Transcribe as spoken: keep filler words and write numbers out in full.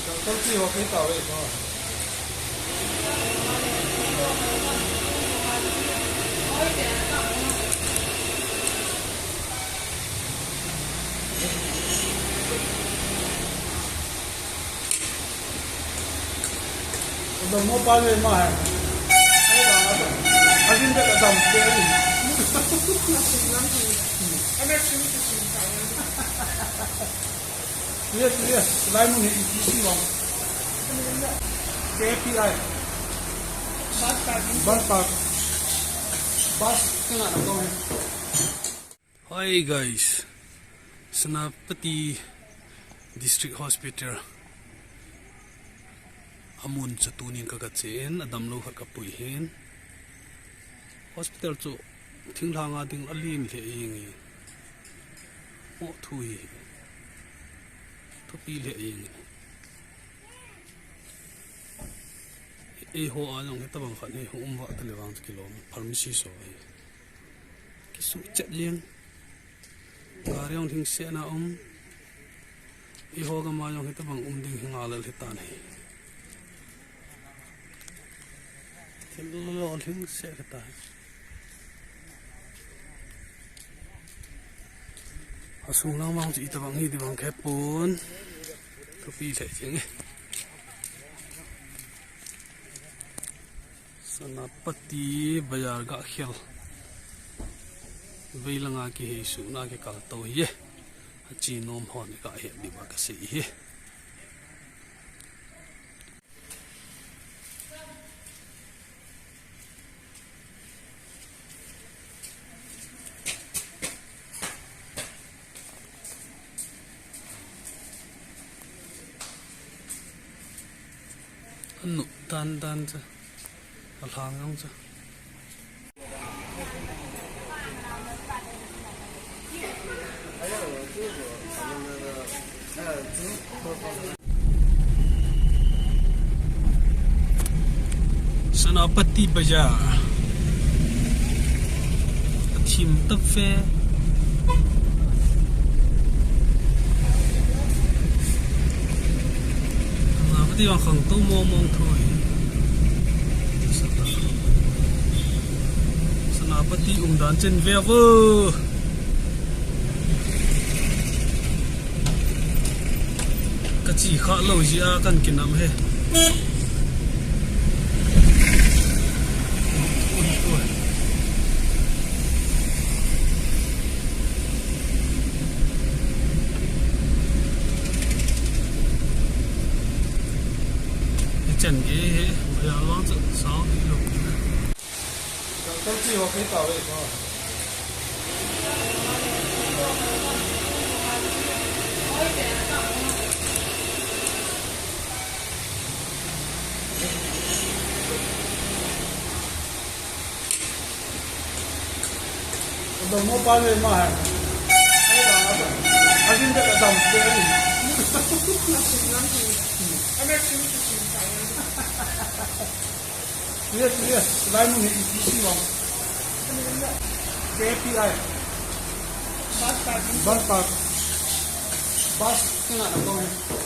Doctor pi ho kei tau e ko. Dam mo pa le ma hai. Ai la ma to. Ajin da dam ke ni. Yes, yes. Lai mun hi isi wang. K P I. Bus park. Bus park. Bus kena na to hai. Hi guys, Senapati District Hospital. Amun chu tunin ka, ka chen, adamlou khat ka pui hin. Hospital chu thinglhang a ding alen lheh jeng e. Mo thu hi. Thupi lheh jeng e. Eiho a jong hitabang khat hi hung um vah ta le vang chu kilom, pharmacy so hi. Kisuh chet jeng. Gari jong lhingset na um. Eiho gam a jong hitabang um ding hi ngal lel hitan ahi. Thil lo lhingset hitan. Asung lang vang chu itabang hi ding vang khe pon. Thupi lheh jeng e. Senapati Bazar ga khel. Vei langa kihei suhna kikal to hi e. Achi nom hon ka he diu va ka sei hi. Anu tan tan cha. Alhang jong cha. Senapati Bazar. Athim ta ve. Senapati vang khangtou mong mong tho e. Senapati umdan chen ve vo. Ka chi kha lou jeh a kan kinam e. Hichan gei hi, Bazar vang chu sao dih lou. Doctor pi ho kei tau e ko. Dam mo pa le ma hai. Ai la ma to. Ajin da dam ke ni. Yes, yes. Lai mun hi isi wang. K P I. Bus park. Bus park. Bus kena na to hai.